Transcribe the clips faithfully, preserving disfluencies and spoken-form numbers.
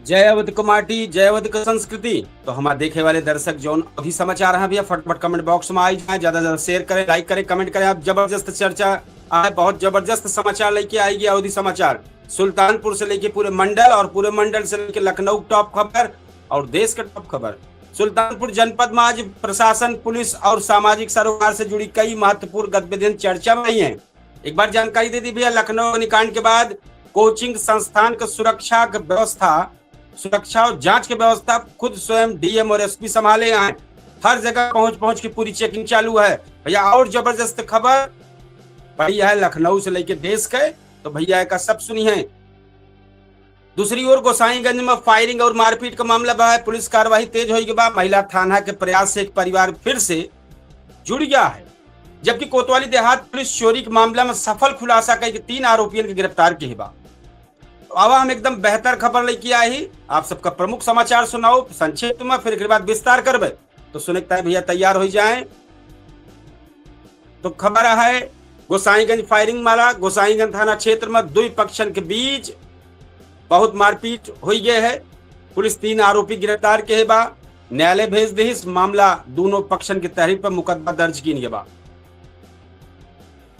जय अवध क माटी, जय अवध क संस्कृति। तो हमार देखे वाले दर्शक जौन अवधी समाचार हैं भैया, फटाफट comment box में आई जाएं, ज्यादा से ज्यादा share करें, like करें, comment करें। अब जबरदस्त चर्चा आए, बहुत जबरदस्त समाचार लेके आएगी अवधी समाचार। सुल्तानपुर से लेके पूरे मंडल और पूरे मंडल से लेके लखनऊ top खबर और देश का top खबर। सुल्तानपुर जनपद में आज प्रशासन, पुलिस और सामाजिक सरोकार से जुड़ी कई महत्वपूर्ण गतिविधियां चर्चा में आई हैं। एक बार जानकारी दे दी भैया, लखनऊ अग्निकांड के बाद coaching संस्थान के सुरक्षा के व्यवस्था, सुरक्षा और जांच के व्यवस्था खुद स्वयं D M और S P संभाले हैं। हर जगह पहुंच पहुंच के पूरी checking चालू है भैया। और जबरदस्त खबर पड़ी है लखनऊ से लेके देश के, तो भैया का सब सुनी है। दूसरी ओर गोसाईगंज में firing और मारपीट का मामला बा है, पुलिस कार्रवाई तेज होई के बा। महिला थाना के प्रयास से एक परिवार फिर से जुड़ गया है, जबकि कोतवाली देहात पुलिस चोरी के मामला में सफल खुलासा करके तीन आरोपियन के गिरफ्तार किहे बा। तो अब हम एकदम बेहतर खबर लेके आए ही, आप सबका प्रमुख समाचार सुनाओ संक्षिप्त में, फिर एक बाद विस्तार करबे। तो सुने के ताई भैया तैयार हो जाएं। तो खबर है गोसाईगंज firing माला, गोसाईगंज थाना क्षेत्र में दुई पक्षन के बीच बहुत मारपीट होई गए है। पुलिस तीन आरोपी गिरफ्तार किहे बा, न्यायालय भेज दिहिस, मामला दोनों पक्षन के तहरीर पर मुकदमा दर्ज कीन गए बा।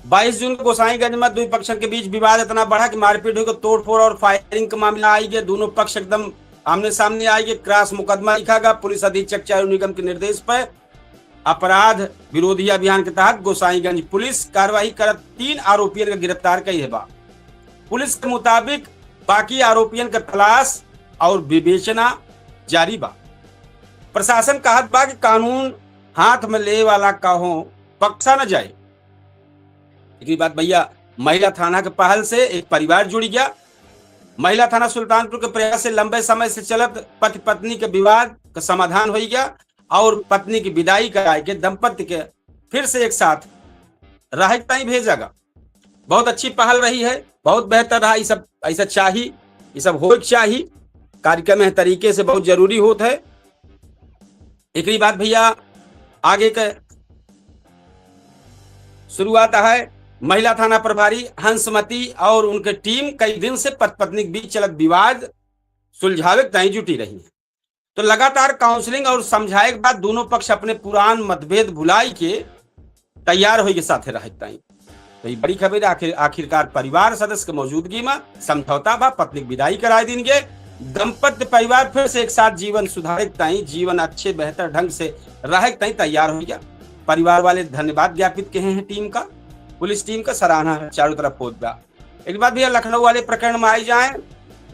बाईस जून को गोसाईगंज में दुई पक्षन के बीच विवाद इतना बढ़ा कि मारपीट हुई, तोड़फोड़ और firing का मामला आई गया। दोनों पक्ष एकदम आमने सामने आई गए। Cross मुकदमा लिखा गया। पुलिस अधीक्षक चारू निगम के निर्देश पर अपराध विरोधी अभियान के तहत गोसाईगंज पुलिस कार्रवाई करत तीन आरोपियन के गिरफ्तार कई है बा। पुलिस के मुताबिक बाकी आरोपियन का तलाश और विवेचना जारी बा। प्रशासन कहत बा कि कानून हाथ में ले वाला कहूं बख्शा न जाए। एकरी बाद भैया महिला थाना के पहल से एक परिवार जुड़ गया। महिला थाना सुल्तानपुर के प्रयास से लंबे समय से चलत पति पत्नी के विवाद का समाधान हो गया और पत्नी की विदाई कराए के दंपति के फिर से एक साथ रहे ताई भेजा गा। बहुत अच्छी पहल रही है, बहुत बेहतर रहा। ये सब ऐसा चाही, ये सब हो चाही, कार्यक्रम एह तरीके से बहुत जरूरी होत है। एकरी बाद भैया आगे के शुरुआत है। महिला थाना प्रभारी हंसमती और उनके टीम कई दिन से पति पत्नी के बीच चलत विवाद सुलझावे के ताई जुटी रही है। तो लगातार counselling और समझाए के बाद दोनों पक्ष अपने पुरान मतभेद भुलाई के तैयार होई के साथे रहे ताई। तो ये बड़ी खबर, आखिर, आखिरकार परिवार सदस्य के मौजूदगी में समझौता बा, पत्नी के विदाई कराए दिन गे। दंपत्य परिवार फिर से एक साथ जीवन सुधारे के ताई, जीवन अच्छे बेहतर ढंग से रहे के ताई तैयार हो गया। परिवार वाले धन्यवाद ज्ञापित किहे हैं टीम का, पुलिस टीम का सराहना चारों तरफ होत बा। एक बात भैया, लखनऊ वाले प्रकरण में आई जाए।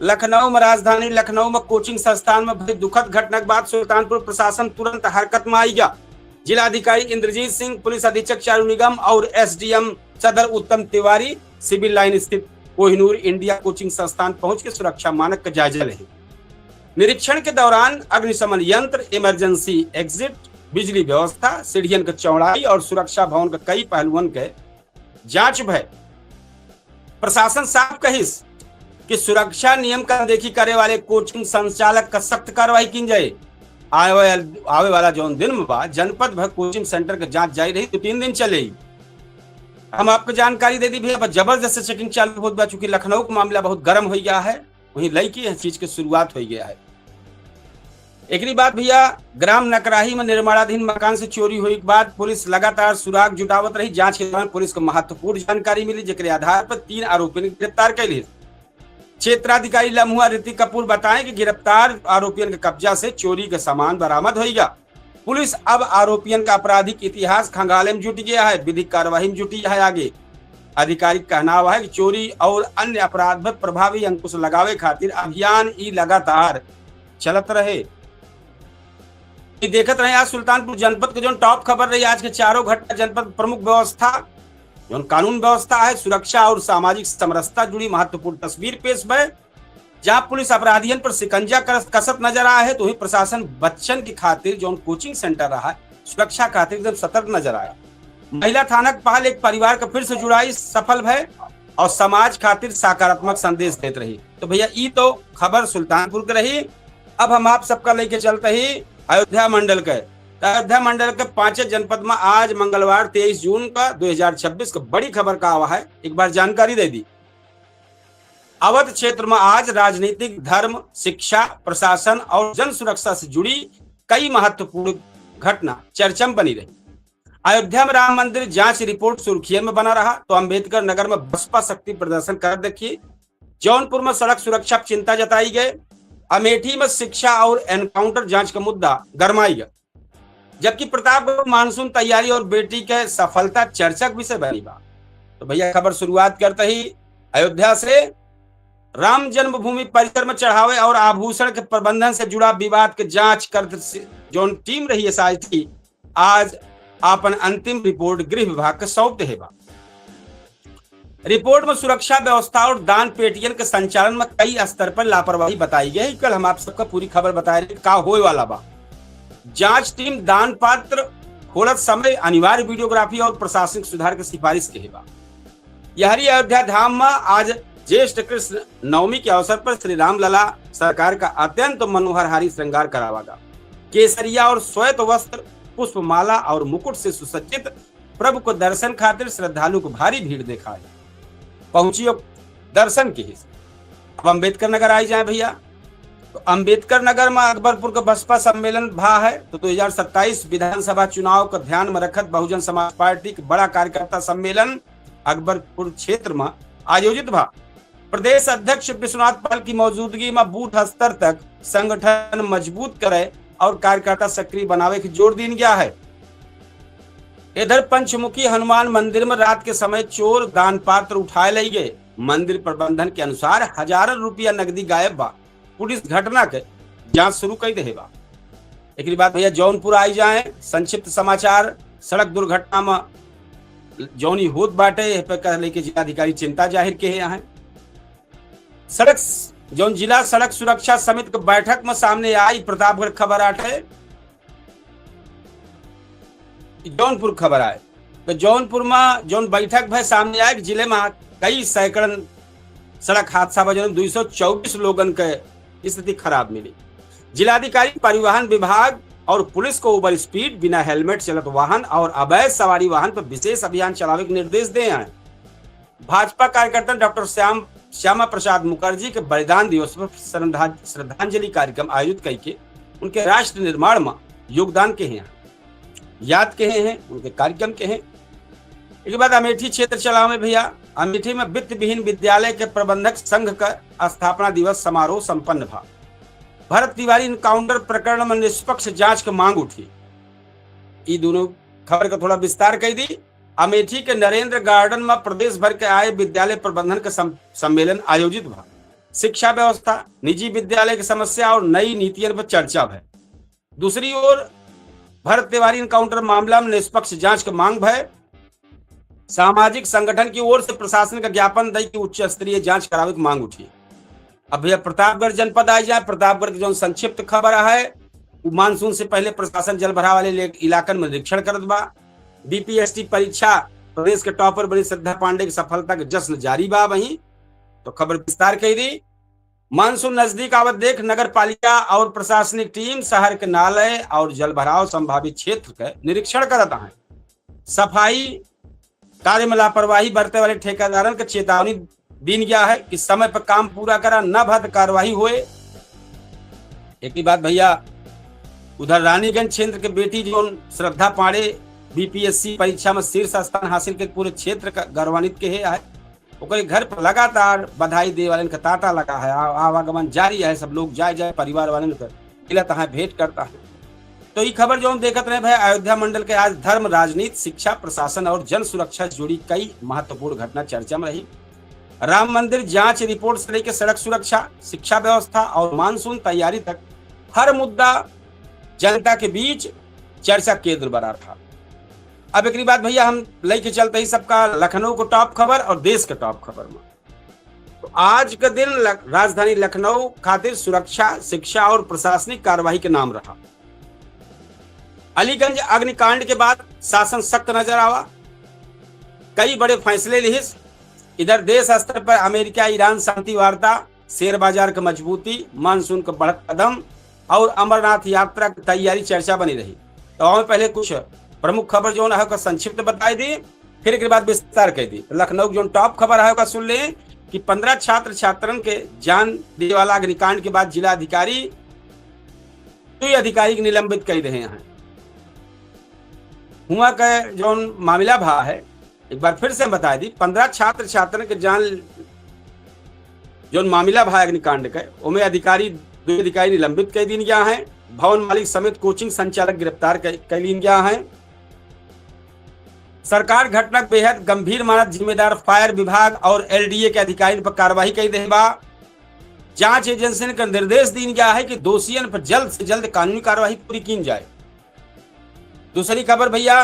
लखनऊ में, राजधानी लखनऊ में coaching संस्थान में भई दुखद घटना के बाद सुल्तानपुर प्रशासन तुरंत हरकत में आई गया। जिलाधिकारी इंद्रजीत सिंह, पुलिस अधीक्षक चारू निगम और S D M सदर उत्तम तिवारी सिविल लाइन स्थित कोहिनूर इंडिया coaching संस्थान पहुंच के सुरक्षा मानक का जायजा लेहे। निरीक्षण के दौरान अग्निशमन यंत्र, emergency exit, बिजली व्यवस्था, सीढ़ियन के चौड़ाई और सुरक्षा भवन के कई पहलुअन के जांच भय। प्रशासन साफ कहिस कि सुरक्षा नियम का अनदेखी करे वाले coaching संचालक का सख्त कार्रवाई कीन जाए। आवे, आवे वाला जौन दिन में बा, जनपद भर coaching center के जांच जारी रही, तो तीन दिन चले। हम आपको जानकारी दे दी भैया, बस जबरदस्त checking चालू होत बा, चूंकि लखनऊ का मामला बहुत गर्म हो गया है, वहीं लइके यह चीज के शुरुआत हो गया है। एकरी बाद भैया, ग्राम नकराही में निर्माणाधीन मकान से चोरी होए के बाद पुलिस लगातार सुराग जुटावत रही। जांच के दौरान पुलिस को महत्वपूर्ण जानकारी मिली, जेकरे आधार पर तीन आरोपियों को गिरफ्तार कर लिया। क्षेत्राधिकारी लम्हुआ ऋतिक कपूर बताएं कि गिरफ्तार आरोपियों के कब्जा से चोरी का सामान बरामद होइगा। पुलिस अब आरोपियों का आपराधिक इतिहास खंगाले में जुट गया है, विधिक कार्यवाही में जुटी है आगे। आधिकारिक कहनावा है कि चोरी और अन्य अपराध पर प्रभावी अंकुश लगावे खातिर अभियान ई लगातार चलत रहे। ई देखत रहे आज सुल्तानपुर जनपद के जौन top खबर रही आज के चारों घटना, जनपद प्रमुख व्यवस्था, जौन कानून व्यवस्था है, सुरक्षा और सामाजिक समरसता जुड़ी महत्वपूर्ण तस्वीर पेश भय, जहां पुलिस अपराधियन पर शिकंजा करस-, कसत नजर आया है, तो वहीं प्रशासन बच्चन के खातिर जौन coaching center रहा है, सुरक्षा खातिर एकदम सतर्क नजर आया। महिला थाना के पहल एक परिवार का फिर से जुड़ाई सफल भय और समाज खातिर सकारात्मक संदेश देत रही। तो भैया, ई तो खबर सुल्तानपुर के रही। अब हम आप सबका लेके चलते ही अयोध्या मंडल के। तो अयोध्या मंडल के पांचे जनपद में आज मंगलवार तेईस जून का दो हज़ार छब्बीस का बड़ी खबर का आवा है, एक बार जानकारी दे दी। अवध क्षेत्र में आज राजनीतिक, धर्म, शिक्षा, प्रशासन और जन सुरक्षा से जुड़ी कई महत्वपूर्ण घटना चर्चा में बनी रही। अयोध्या में राम मंदिर जांच रिपोर्ट सुर्खियन में बना रहा, तो अंबेडकर नगर में बसपा शक्ति प्रदर्शन कर देखिए। जौनपुर में सड़क सुरक्षा पर चिंता जताई गए। अमेठी में शिक्षा और एनकाउंटर जांच का मुद्दा गरमाई गए, जबकि प्रतापगढ़ मानसून तैयारी और बेटी के सफलता चर्चा के विषय बनी बा। तो भैया, खबर शुरुआत करते ही अयोध्या से। राम जन्मभूमि परिसर में चढ़ावे और आभूषण के प्रबंधन से जुड़ा विवाद के जांच करत से जौन टीम रही एसआईटी, आज आपन अंतिम रिपोर्ट गृह विभाग के सौंप देहे बा। रिपोर्ट में सुरक्षा व्यवस्था और दान पेटियन के संचालन में कई स्तर पर लापरवाही बताई गई। कल हम आप सबका पूरी खबर बताए रहे का होए वाला बा। जांच टीम दान पात्र खोलत समय अनिवार्य वीडियोग्राफी और प्रशासनिक सुधार के सिफारिश के बा। यहरी अयोध्या धाम में आज ज्येष्ठ कृष्ण नवमी के अवसर पर श्री रामलला सरकार का अत्यंत मनोहरहारी श्रृंगार करावा गा। केसरिया और श्वेत वस्त्र, पुष्पमाला और मुकुट से सुसज्जित प्रभु को दर्शन खातिर श्रद्धालु को भारी भीड़ देखाए पहुंचियो दर्शन के हिस्से। अब अंबेडकर नगर आई जाए भैया, तो अंबेडकर नगर में अकबरपुर का बसपा सम्मेलन भा है, तो दो हजार सत्ताईस विधानसभा चुनाव का ध्यान में रखत बहुजन समाज पार्टी के बड़ा कार्यकर्ता सम्मेलन अकबरपुर क्षेत्र में आयोजित भा। प्रदेश अध्यक्ष विश्वनाथ पाल की मौजूदगी में बूथ स्तर तक संगठन मजबूत करे और कार्यकर्ता सक्रिय बनावे के जोर दीन गया है। इधर पंचमुखी हनुमान मंदिर में रात के समय चोर दान पात्र उठाए लई गए। मंदिर प्रबंधन के अनुसार हजारन रुपया नकदी गायब बा। पुलिस घटना के जांच शुरू कर देहे बा। एकरी बाद भैया जौनपुर आई जाए, संक्षिप्त समाचार। सड़क दुर्घटना में जौनी होत बाटे, एह पे कह लेके जिलाधिकारी चिंता जाहिर के हैं। सड़क स-, जौन जिला सड़क सुरक्षा समिति के बैठक में सामने आई प्रतापगढ़ खबर आटे, जौनपुर खबर आए। तो जौनपुर में जौन बैठक भय सामने आए कि जिले में कई सैकड़न सड़क हादसा बा, जौन दो सौ चौबीस लोगन के स्थिति खराब मिली। जिलाधिकारी परिवहन विभाग और पुलिस को ओवर स्पीड, बिना हेलमेट चलत वाहन और अवैध सवारी वाहन पर विशेष अभियान चलावे के निर्देश दे हैं। भाजपा कार्यकर्ता डॉक्टर श्याम, श्यामा प्रसाद मुखर्जी के बलिदान दिवस पर श्रद्धा-, श्रद्धांजलि कार्यक्रम आयोजित करके उनके राष्ट्र निर्माण में योगदान के हैं, याद के हैं, उनके कार्यक्रम के हैं। एक बाद अमेठी क्षेत्र चलावे भैया, अमेठी में वित्त विहीन विद्यालय के प्रबंधक संघ का स्थापना दिवस समारोह संपन्न भा। भरत तिवारी एनकाउंटर प्रकरण में निष्पक्ष जांच के मांग उठी। ई दोनों खबर का थोड़ा विस्तार कर दी। अमेठी के नरेंद्र गार्डन में प्रदेश भर के आए विद्यालय प्रबंधन के सम-, सम्मेलन आयोजित भा। शिक्षा व्यवस्था, निजी विद्यालय की समस्या और नई नीतियन पर चर्चा भय। दूसरी ओर भरत तिवारी एनकाउंटर मामला में निष्पक्ष जांच के मांग भय। सामाजिक संगठन की ओर से प्रशासन का ज्ञापन दई कि उच्च स्तरीय जांच करावे की मांग उठी। अब भैया प्रतापगढ़ जनपद आई जाए, प्रतापगढ़ की जौन संक्षिप्त खबर है, वो मानसून से पहले प्रशासन जल भराव वाले ले-, इलाकन में निरीक्षण करत बा। बीपीएसटी परीक्षा, प्रदेश के टॉपर बनी श्रद्धा पांडे की सफलता के जश्न जारी बा वहीं। तो खबर विस्तार कई दी। मानसून नजदीक आवत देख नगर पालिका और प्रशासनिक टीम शहर के नाले और जल भराव संभावित क्षेत्र के निरीक्षण करत हैं। सफाई कार्य में लापरवाही बरते वाले ठेकेदारन के चेतावनी दीन गया है कि समय पर काम पूरा करा, न भा त कार्रवाई होए। एक ही बात भैया, उधर रानीगंज क्षेत्र के बेटी जौन श्रद्धा पांडे बीपीएससी परीक्षा में शीर्ष स्थान हासिल के पूरे क्षेत्र का गौरवान्वित के है, ओकरे घर पर लगातार बधाई दे वालन का तांता लगा है, आ-, आवागमन जारी है, सब लोग जाए जाए परिवार वालन का मिलत है, भेंट करता है। तो ई खबर जौन देखत रहे भाई, अयोध्या मंडल के आज धर्म, राजनीति, शिक्षा, प्रशासन और जन सुरक्षा से जुड़ी कई महत्वपूर्ण घटना चर्चा में रही। राम मंदिर जांच रिपोर्ट से लेकर सड़क सुरक्षा, शिक्षा व्यवस्था और मानसून तैयारी तक हर मुद्दा जनता के बीच चर्चा केंद्र बना रहा। अब एकरी बाद भैया हम लेके चलते ही सबका लखनऊ को टॉप खबर और देश के टॉप खबर में। तो आज के दिन लख-, राजधानी लखनऊ खातिर सुरक्षा, शिक्षा और प्रशासनिक कार्रवाई के नाम रहा। अलीगंज अग्निकांड के बाद शासन सख्त नजर आवा, कई बड़े फैसले लिहिस। इधर देश स्तर पर अमेरिका ईरान शांति वार्ता, शेयर बाजार के मजबूती, मानसून के बढ़त कदम और अमरनाथ यात्रा की तैयारी चर्चा बनी रही। तो हम पहले कुछ प्रमुख खबर जौन है ओकर संक्षिप्त बताई दी, फिर एक बाद विस्तार कर दी। लखनऊ की जौन टॉप खबर है ओकर सुन लें कि पन्द्रह छात्र छात्रन के जान देवे वाला अग्निकांड के बाद जिला अधिकारी दुई अधिकारी के निलंबित कइ रहे हैं। हुआ के जौन मामला भा है, एक बार फिर से हम बता दी, पन्द्रह छात्र छात्रन के जान जौन मामला भा अग्निकांड के, ओमे अधिकारी, दुई अधिकारी निलंबित कइ दीन गया है। भवन मालिक समेत कोचिंग संचालक गिरफ्तार कइ, कइ लीन गया है। सरकार घटना के बेहद गंभीर मानत जिम्मेदार फायर विभाग और एलडीए के अधिकारियन पर कार्रवाई कइ देहे बा। जांच एजेंसियन के निर्देश दीन गया है कि दोषियन पर जल्द से जल्द कानूनी कार्रवाई पूरी कीन जाए। दूसरी खबर भैया,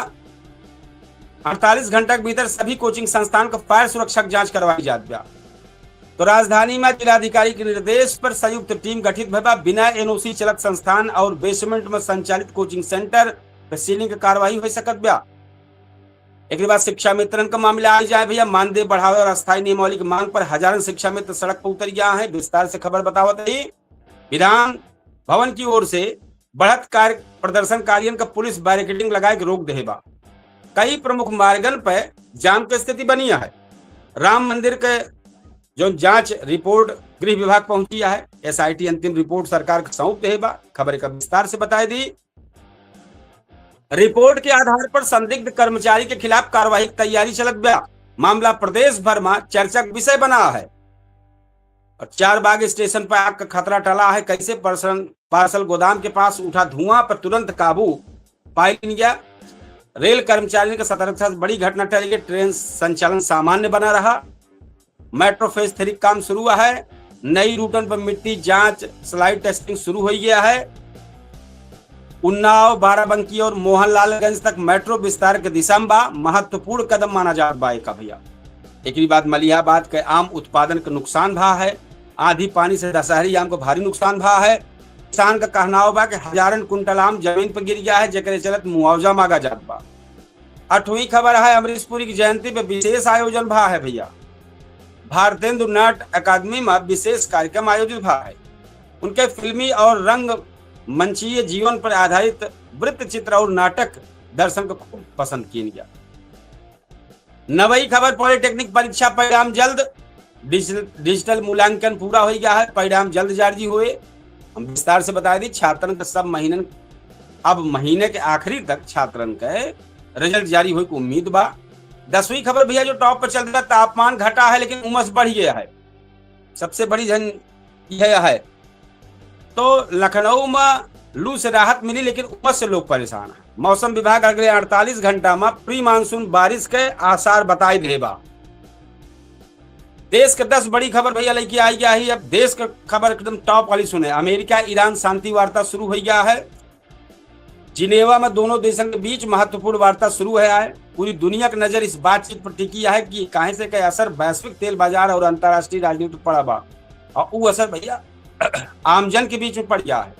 अड़तालीस घंटा के भीतर सभी कोचिंग संस्थान क फायर सुरक्षा क जांच करवाई जात बा। तो राजधानी में जिलाधिकारी के निर्देश पर संयुक्त टीम गठित भइल बा। बिना एनओसी चलत संस्थान और बेसमेंट में संचालित कोचिंग सेंटर पे सीलिंग क कार्रवाई होइ सकत बा। एकरे बाद शिक्षा मित्रन क मामला आ जाए भैया, मानदेय बढ़ावे और अस्थायी नियमावली की मांग पर हजारन शिक्षा मित्र सड़क पर उतर गया है। विस्तार से खबर बतावत रही। विधान भवन की ओर से बढ़त कार्य, प्रदर्शनकारियन क पुलिस बैरिकेडिंग लगाए के रोक देहे बा। कई प्रमुख मार्गन पे जाम के स्थिति बनी है। राम मंदिर के जौन जांच रिपोर्ट गृह विभाग पहुंची है, एसआईटी अंतिम रिपोर्ट सरकार के सौंप देहे बा। खबर का विस्तार से बताए दी। रिपोर्ट के आधार पर संदिग्ध कर्मचारी के खिलाफ कार्रवाई की तैयारी चलत बा। मामला प्रदेश भर में चर्चा के विषय बना है। और चारबाग स्टेशन पर आग का खतरा टला है। कैसे? पार्सल, पार्सल गोदाम के पास उठा धुआं पर तुरंत काबू पाइ लीन गया। रेल कर्मचारियन के सतर्कता से बड़ी घटना टल गई। ट्रेन संचालन सामान्य बना रहा। मेट्रो फेज थ्री काम शुरू है। नई रूटन पर मिट्टी जांच, स्लाइड टेस्टिंग शुरू होइ गया है। उन्नाव, बाराबंकी और मोहनलालगंज तक मेट्रो विस्तार के दिशा में बा। महत्वपूर्ण कदम माना जात बा एका भैया। एकरी बाद मलिहाबाद के आम उत्पादन के नुकसान भा है। आंधी पानी से दशहरी आम को भारी नुकसान भा है। किसान का कहनाव बा कि हजारन कुंटल आम जमीन पर गिर गया है, जेकरे चलत मुआवजा मांगा जात बा। अठवीं खबर है, अमरीश पुरी की जयंती पे विशेष आयोजन भा है भैया। भारतेंदु नाट्य अकादमी में विशेष कार्यक्रम आयोजित भा है। उनके फिल्मी और रंग मंचीय जीवन पर आधारित वृत्त चित्र और नाटक दर्शन को खूब पसंद कीन गया। नवई खबर, पॉलिटेक्निक परीक्षा परिणाम जल्द, डिजिटल, डिजिटल मूल्यांकन पूरा होइ गया है, परिणाम जल्द जारी होए। हम विस्तार से बता दी, छात्रन के सब महीनन, अब महीने के आखिरी तक छात्रन के रिजल्ट जारी होए के उम्मीद बा। दसवीं खबर भैया जो टॉप पर चल रहा, तापमान घटा है लेकिन उमस बढ़ गया है। सबसे बड़ी झन यह है। तो लखनऊ में लू से राहत मिली लेकिन उमस से लोग परेशान है। मौसम विभाग अगले अड़तालीस घंटा में प्री मानसून बारिश के आसार बताई दे बा। देश के दस बड़ी खबर भैया लेके आई गया है। अब देश के खबर एकदम टॉप वाली सुने। अमेरिका ईरान शांति वार्ता शुरू होइ गया है। जिनेवा में दोनों देशन के बीच महत्वपूर्ण वार्ता शुरू है आए। पूरी दुनिया की नजर इस बातचीत पर टिकी है कि काहे से के असर वैश्विक तेल बाजार और अंतर्राष्ट्रीय राजनीति पर पड़ा बा। और ऊ असर भैया आमजन के बीच में पड़ गया है।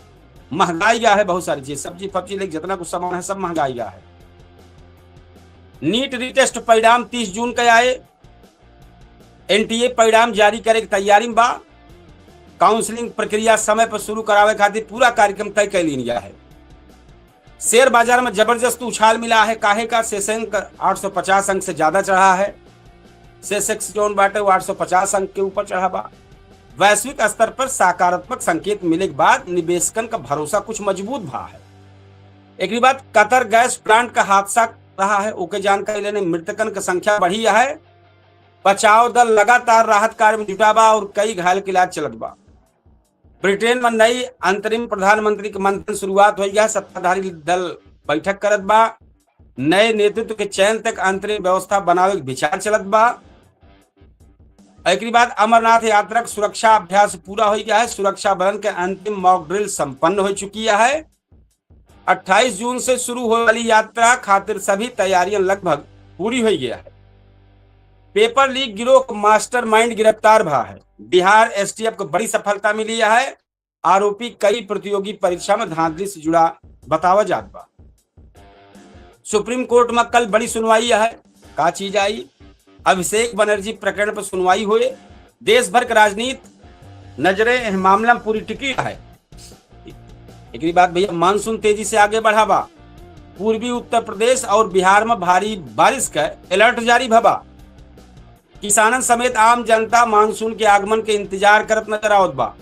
महंगाई गया है बहुत सारी चीज, सब्जी फब्जी लेके जितना कुछ सामान है सब महंगाई गया है। नीट रिटेस्ट परिणाम तीस जून के आए। एनटीए परिणाम जारी करे के तैयारी में बा। काउंसलिंग प्रक्रिया समय पर शुरू करावे खातिर पूरा कार्यक्रम तय कर लीन गया है। शेयर बाजार में जबरदस्त उछाल मिला है। काहे का? सेसेंक आठ सौ पचास अंक से ज्यादा चढ़ा है। सेसेक्स जौन बाटे वो आठ सौ पचास अंक के ऊपर चढ़ा बा। वैश्विक स्तर पर सकारात्मक संकेत मिले के बाद निवेशकन का भरोसा कुछ मजबूत भा है। एकरी बाद कतर गैस प्लांट का हादसा रहा है, ओके जानकारी लेने। मृतकन का संख्या बढ़ी है। बचाव दल लगातार राहत कार्य में जुटा बा और कई घायल के इलाज चलत बा। ब्रिटेन में नई अंतरिम प्रधानमंत्री के मंथन शुरुआत होइ गया। सत्ताधारी दल बैठक करत बा। नए नेतृत्व के चयन तक अंतरिम व्यवस्था बनावे के विचार चलत बा। एकरी बाद अमरनाथ यात्रा के सुरक्षा अभ्यास पूरा होइ गया है। सुरक्षा बलन के अंतिम मॉक ड्रिल संपन्न हो चुकी है। अट्ठाईस जून से शुरू होए वाली यात्रा खातिर सभी तैयारियां लगभग पूरी होइ गया है। पेपर लीक गिरोह के मास्टरमाइंड गिरफ्तार भा है। बिहार एसटीएफ को बड़ी सफलता मिली है। आरोपी कई प्रतियोगी परीक्षा में धांधली से जुड़ा बतावा जात बा। सुप्रीम कोर्ट में कल बड़ी सुनवाई है, का चीज आई? अभिषेक बनर्जी प्रकरण पर सुनवाई होए। देश भर के राजनीति नजरे एह मामला में पूरी टिकी है। एकरी बाद भैया मानसून तेजी से आगे बढ़ा बा। पूर्वी उत्तर प्रदेश और बिहार में भारी बारिश का अलर्ट जारी भा बा। किसानन समेत आम जनता मानसून के आगमन के इंतजार करत नजर आवत बा।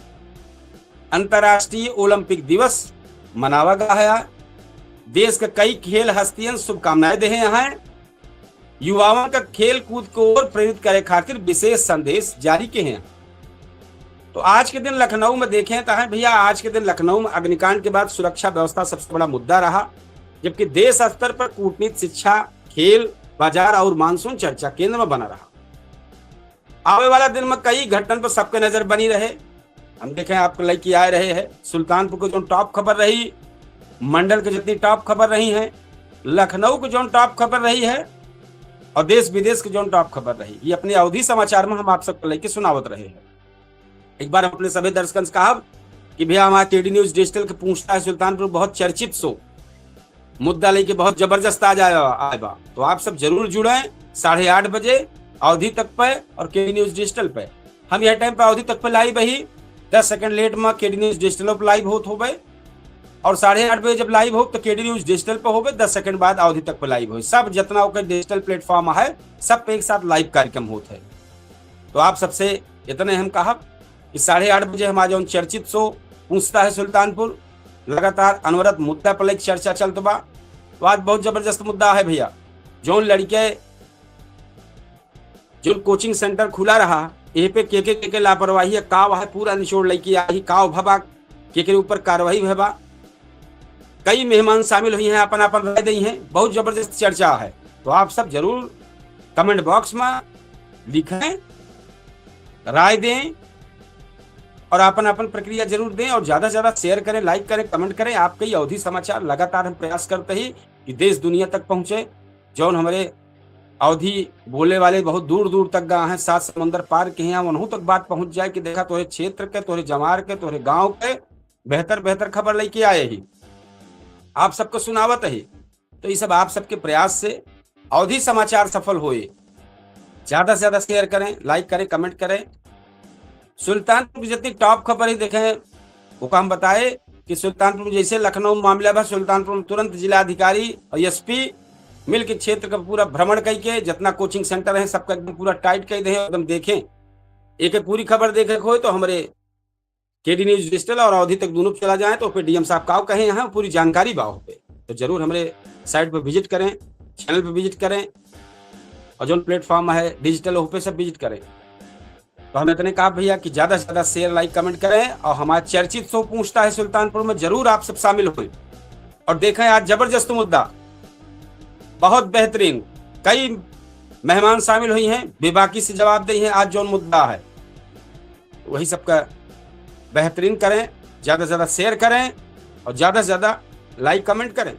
अंतर्राष्ट्रीय ओलंपिक दिवस मनावा गा है। देश के कई खेल हस्तियन शुभकामनाएं देहे हैं। युवावन का खेल कूद के ओर प्रेरित करे खातिर विशेष संदेश जारी किहे हैं। तो आज के दिन लखनऊ में देखें तो हैं भैया, आज के दिन लखनऊ में अग्निकांड के बाद सुरक्षा व्यवस्था सबसे बड़ा मुद्दा रहा, जबकि देश स्तर पर कूटनीति, शिक्षा, खेल, बाजार और मानसून चर्चा केंद्र में बना रहा। आवे वाला दिन में कई घटनन पर सबके नजर बनी रहे। हम देखें आपके लइके आए रहे हैं सुल्तानपुर के जौन top खबर रही, मंडल के जितनी top खबर रही हैं, लखनऊ के जौन top खबर रही है और देश विदेश के जौन top खबर रही, ये अपने अवधी समाचार में हम आप सबके लइके सुनावत रहे हैं। एक बार हम अपने सभी दर्शकन से कहब कि भैया हमारा केडी न्यूज डिजिटल के पूछता है सुल्तानपुर बहुत चर्चित show मुद्दा लेके बहुत जबरदस्त आज आया, आए बा। तो आप सब जरूर जुड़ें साढ़े आठ बजे अवधी तक पे और केडी न्यूज डिजिटल पे। हम यह time पे अवधी तक पे live ही, दस second late में केडी न्यूज डिजिटल पे live होत होबे और साढ़े आठ बजे जब live हो तो केडी न्यूज डिजिटल पे होबे, दस second बाद अवधी तक पे live हो। सब जितना ओकर digital platform है, सब पे एक साथ live कार्यक्रम होत है। तो आप सबसे इतने हम कहब कि साढ़े आठ बजे हमारा जौन चर्चित show पूछता है सुल्तानपुर, लगातार अनवरत मुद्दा पर लेके चर्चा चलत बा। तो आज बहुत जबरदस्त मुद्दा है भैया, जौन लड़के, जौन coaching center खुला रहा, एह पे के के, के के लापरवाही है, का वह पूरा निचोड़ लइके आई, का भबा, के के ऊपर कार्रवाई भबा। कई मेहमान शामिल हुई हैं, अपन अपन राय दी हैं, बहुत जबरदस्त चर्चा है। तो आप सब जरूर comment box में लिखें, राय दें और अपन अपन प्रक्रिया जरूर दें और ज्यादा से ज्यादा share करें, like करें, comment करें। आपके ये अवधी समाचार लगातार हम प्रयास करते ही कि देश दुनिया तक पहुंचे। जौन हमारे अवधी बोले वाले बहुत दूर दूर तक गा हैं, सात समुंदर पार के हैं, उन्हों तक बात पहुंच जाए कि देखा तोहरे क्षेत्र के, तोहरे जवार के, तोहरे गांव के बेहतर बेहतर खबर लेके आए ही, आप सबको सुनावत ही। तो ये सब आप सबके प्रयास से अवधी समाचार सफल होए। ज्यादा से ज्यादा share करें, like करें, comment करें। सुल्तानपुर की जितनी top खबर ही देखें, ओका हम बताए कि सुल्तानपुर में जैसे लखनऊ में मामला बा, सुल्तानपुर में तुरंत जिला अधिकारी और S P मिल के क्षेत्र का पूरा भ्रमण कई के जितना coaching center है सबका एकदम पूरा tight कर दे, एकदम देखें। एक एक पूरी खबर देखे के होए तो हमारे केडी न्यूज डिजिटल और अवधी तक दोनों पे चला जाए तो फिर D M साहब का कहे यहाँ पूरी जानकारी बा ओह पे। तो जरूर हमारे site पे visit करें, channel पे visit करें और जौन platform है digital ओह पे सब visit करें। तो हम इतने कहा भैया कि ज्यादा से ज्यादा share, like, comment करें और हमारा चर्चित show पूछता है सुल्तानपुर में जरूर आप सब शामिल हुए और देखें आज जबरदस्त मुद्दा, बहुत बेहतरीन, कई मेहमान शामिल हुई हैं, बेबाकी से जवाब दे हैं। आज जौन मुद्दा है वही सबका बेहतरीन करें, ज्यादा से ज्यादा share करें और ज्यादा से ज्यादा like comment करें।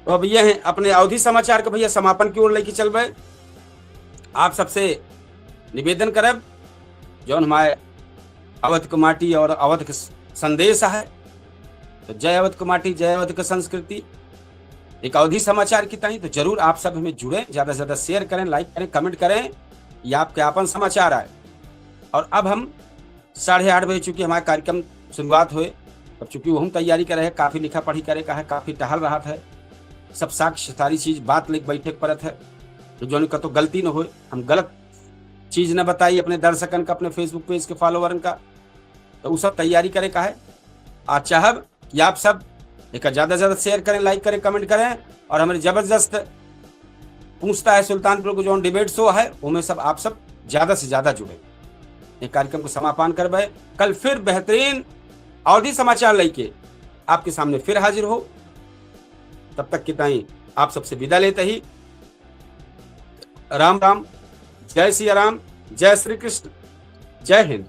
तो अब ये हैं अपने अवधी समाचार के भैया समापन की ओर लेके चलबे। आप सबसे निवेदन करब, जौन हमारे अवध के माटी और अवध के स-, संदेश है, तो जय अवध के माटी, जय अवध के संस्कृति। एक अवधी समाचार की ताई तो जरूर आप सब हमें जुड़े, ज्यादा से ज्यादा share करें, like करें, comment करें, ये आपके आपन समाचार आए। और अब हम साढ़े आठ बजे चूंकि हमारा कार्यक्रम शुरुआत होए, अब चूंकि वहम तैयारी करे है, काफी लिखा पढ़ी करे का है, काफी टहल रहा है, सब साक्ष्य, सारी चीज, बात लेके बैठे के पड़त है, तो जौन का तो गलती न होए, हम गलत चीज न बताई अपने दर्शकन का, अपने Facebook page के followerन का, तो उ सब तैयारी करे का है। आ चाहब कि आप सब एक ज्यादा से ज्यादा share करें, like करें, comment करें और हमारे जबरदस्त पूछता है सुल्तानपुर को जौन debate show है, उनमें सब आप सब ज्यादा से ज्यादा जुड़े। ये कार्यक्रम को समापन करबे, कल फिर बेहतरीन अवधी समाचार लेके आपके सामने फिर हाजिर हो। तब तक की ताई आप सबसे विदा लेते ही राम राम, जय सिया राम, जय श्री कृष्ण, जय हिंद।